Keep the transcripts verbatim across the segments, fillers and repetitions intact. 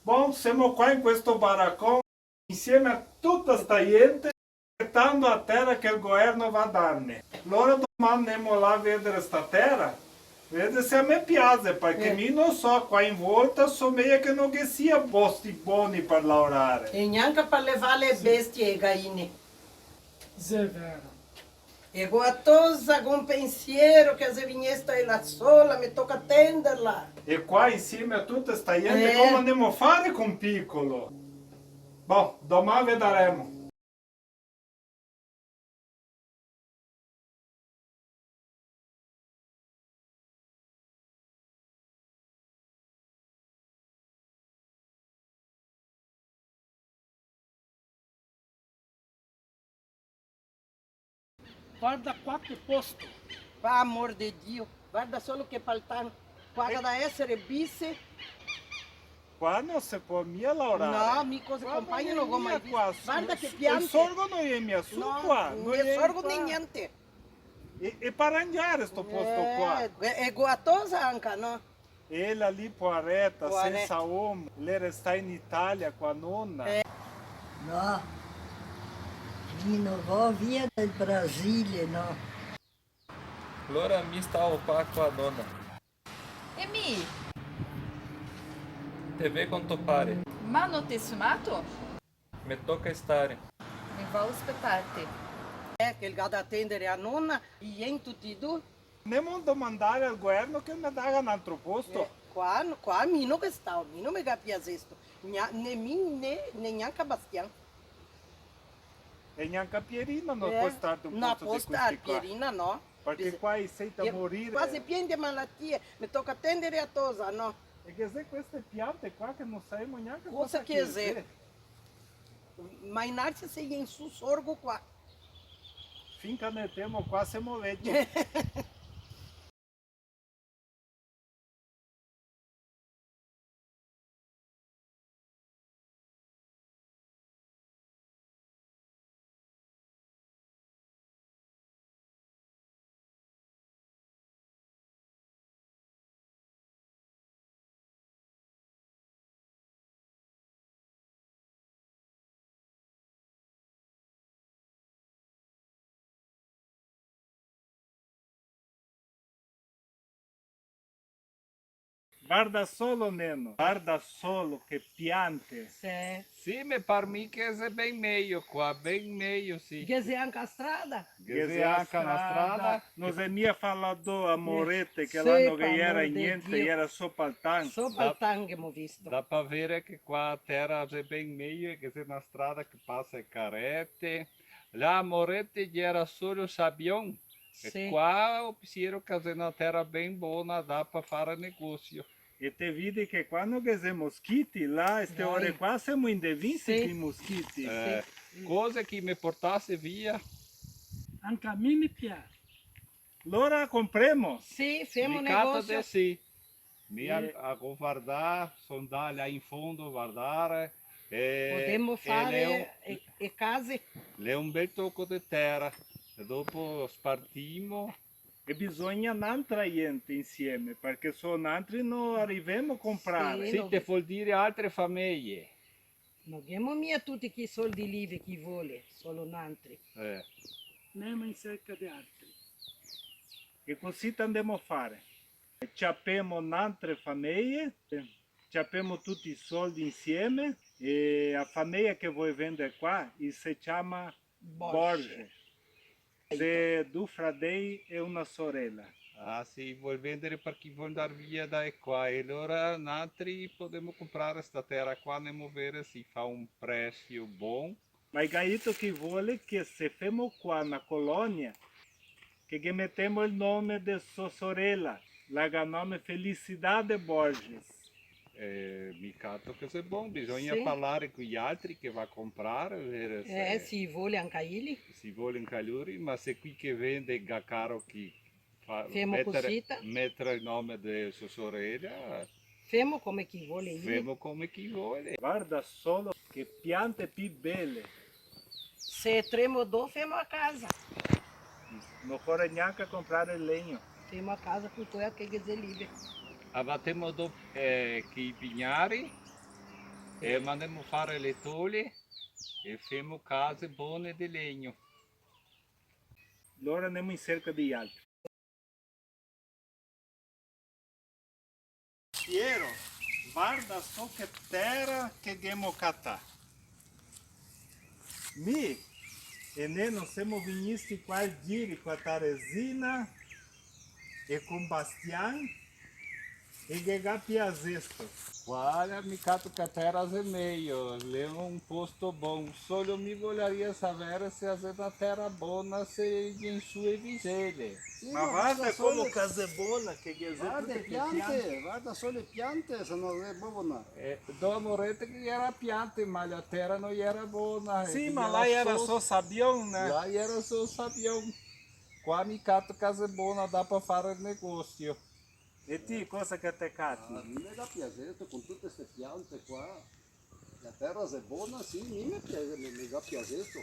Bon, semo qua in questo baracon insieme a tuta sta gente, aspettando a tera che el governo va darne. Lora doman ndemo là a vedere sta tera, vedere se a me piase, parché mi no so, qua in volta someia che no ghe sia posti boni par laorare. E gnanca par levar le bestie e gaine. Xe vero. E go a tosa con pensiero che a xe vignesta ela sola, me toca tenderla. E qua insieme a tuta sta gente, eh, come ndemo a fare con picolo? Bon, doman vedaremo. Varda qua che posto. Par amor de Dio, varda solo che paltan. Qua ga da esere bise. Qua no se pol mia laorare. No, mi cose compagno no go mai visto. Varda che piante. El sorgo no xe mia su qua, no xe sorgo né gnente. E, e par rangiare sto posto qua? Eh, e, e go a tosa anca, no? Ela lì, poareta, sensa omo, l'è restà in Italia co a nona. Eh. No, mi no vo via dal Brasile, no. Alora mi stavo qua co a nona. E mi? Te ve con to pare. Ma no te si mato? Me toca stare. Mi vao a spetarte. Eh, che el ga da tendere a nona, i vien tuti e do. Ndemo domandare al governo che me daga un altro posto. Eh, qua, qua mi no ghe stao, mi no me ga piasesto. Gna-, né mi, né, né gnanca Bastian. E gnanca Pierina no pol star un posto de questi qua. Pierina no. Parché qua i xe da morire. Qua xe pien de malatie, me toca tendere a tosa, no? E che xe queste piante qua che no savemo gnanca cosa che xe. Ma i narci se vien su sorgo qua. Finché ne temo qua semo veci. Varda solo, neno, varda solo che piante. Sì. Sì, me par mi che xe ben mejo qua, ben mejo, sì. Ghe xe anca strada? Ghe xe anca na strada. No xe mia faladò a Morete, che là no ghe jera gnente, jera so paltan. So paltan che ghemo visto. Da, da pavere che qua a tera xe ben mejo, che xe na strada che pasa e carete. Là a Morete jera solo sabion. E qua o pensiero che xe na tera ben bona, da pa fare negosio. E te vidi che qua no ghe xe moschiti, là, ste ore qua, semo indevisi coi moschiti. Eh, cose che me portase via. Anca a mi me piaxe. Lora compremo. Sì, femo negosio. Mi cato de sì. Mi a, a go vardà, so ndà là in fondo a vardare, e, podemo fare e, e case. L'è un bel toco de tera, e dopo spartimo. E bisogna n'antra gente insieme, parché solo nantri no arivemo a comprare. Sì, te vol dire altre fameje. No ghemo mia tuti chi soldi lì che i vole, solo nantri. Eh. Nemo in serca de altri. E cusì ndemo a fare. Ciapemo n'antre fameje, ciapemo tuti i soldi insieme, e a fameja che vol vendere qua, i se ciama Borges. Borges. Xe du fradei e una sorela. Ah, sì, vol vendere parché vol ndar via da qua. E alora nantri podemo comprare sta tera qua, ndemo vere se i fa un presio bon. Ma i ga dito che i vole che se femo qua na colonia, che ghe metemo el nome de so sorela, la ga nome Felicidade Borges. Eh, mi cato che xe bon, bisogna parlare coi altri che va a comprare, vere se, eh, se i vole anca lori. Se i vole anca lori, ma se chi che vende ga caro chi fa, femo metre, cusì, ta. Metre el nome de so sorela. Femo come chi vole, i. Femo come chi vole. Varda solo che piante pi bele. Se tremo do, femo a casa. No ocore gnanca comprare legno. Femo a casa co quela che ghe xe libera. Abatemo do, eh, chi pignari. E mandemo fare le tole e femo case bone de legno. Lora ndemo in serca dei altri. Piero, varda so che tera che ghemo catà. Mi e Neno semo vegnisti qua a giri co a Teresina e con Bastian e ghe ga piasesto. Varda, mi cato che a tera xe mejo, l'è un posto bon, solo mi voleria savere se a xe na tera bona, se vien su e visele. Sì, ma varda come che a xe bona, che ghe xe tute e piante, varda solo e piante, se no xe bona. Eh, domo rete che gera piante, ma la tera no gera bona. Sì, ma là gera so sabion, né? Là gera so sabion. Qua mi cato che a xe bona, dà par fare el negosio. E ti cosa che te cati? Ah, mi me ga piasesto con tute ste piante qua. La tera xe bona, sì, mi me piase, me, me ga piasesto.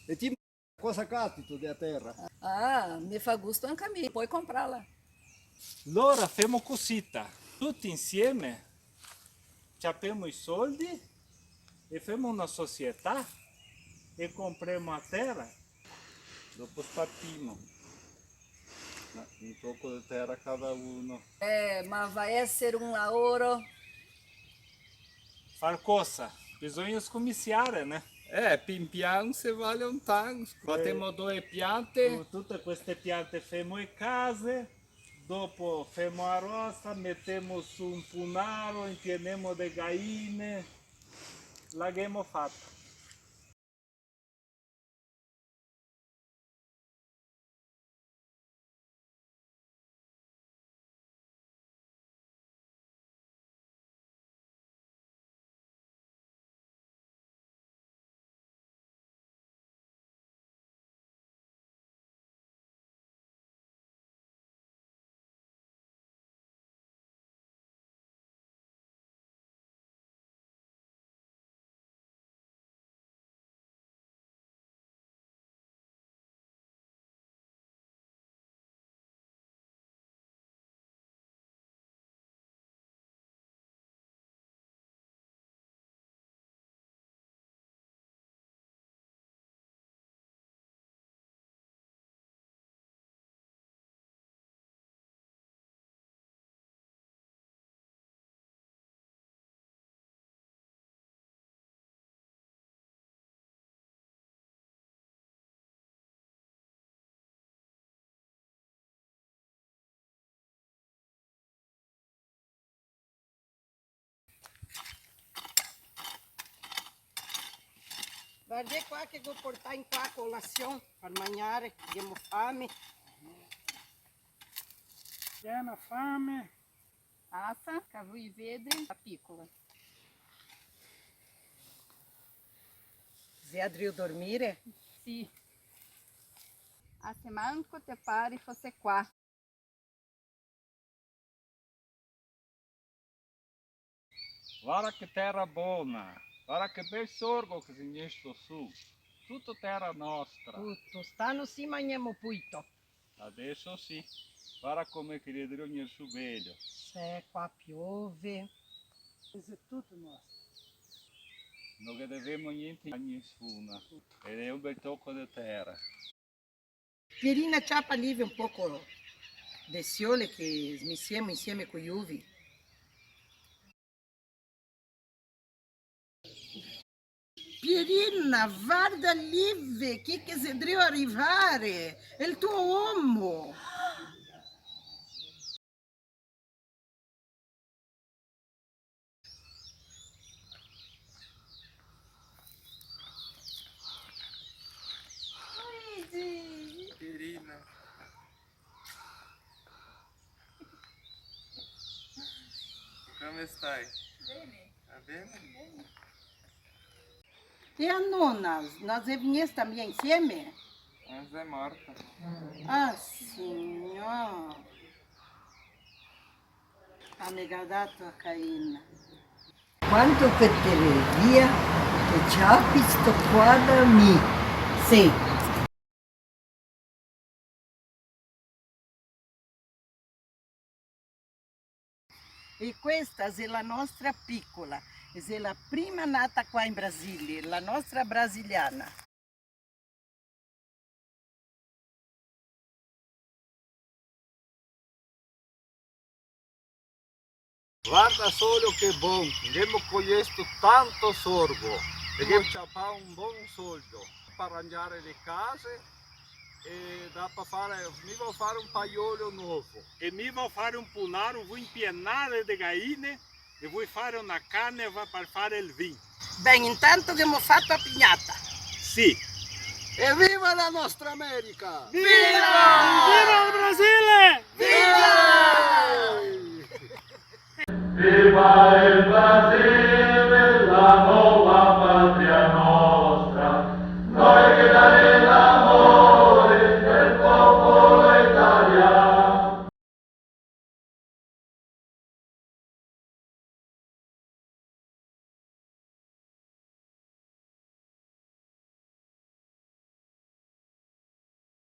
E ti cosa catito dea tera? Ah, me fa gusto anca a mi, pol comprarla. Lora femo cosita, tuti insieme ciapemo i soldi e femo na società e compremo a tera. Dopo spartimo. Ma un toco de tera cada uno. Eh, ma va esere un laoro. Far cosa? Bisogna scomisiare, né? Eh, pian pian se va lontan. Catemo doe piante. Con tute queste piante femo e case, dopo femo a rosa, metemo su un punaro, impienemo de gaine. La ghemo fata. Vardè qua che go portà in qua colasion par magnare, ghemo fame. Piena fame. Asa, che voi vedè, la picola. Xe drio dormire? Sì. A se manco te pare fose qua. Varda che tera bona, varda che bel sorgo che xe vegnesto su, tuto tera nostra. Tuto, st'ano sì magnemo puito. Adeso sì, varda come che l'è drio vegner su belo. Sì, qua piove. Xe tuto nostro. No ghe devemo gnente a nisuna, e l'è un bel toco de tera. Pierina, ciapa lì un poco de siole che smisiemo insieme coi uvi. Pierina, varda lì, chi che xe drio rivare, el to omo. Luigi! Pierina. Come stai? Bene. Va bene? Bene. E a nona, no xe vegnesta mia insieme? Eh, xe morta. Ah, signor. Ah, me ga dato a Caina. Quando che te via, te ciapi sto qua da mi. Sì. E questa xe la nostra picola, Che xe la prima nata qua in Brasile, la nostra brasiliana. Varda solo che bon, ghemo cogliesto tanto sorgo e ghemo ciapà un bon soldo par rangiare le case e da, par fare, mi vo fare un paiolo novo. E mi vo fare un punaro, vo inpienare de gaine e vo fare na caneva par fare el vin. Ben, intanto che ghemo fato la pignata. Sì. E viva la nostra America! Viva! Viva el Brasile! Viva! Viva el Brasile!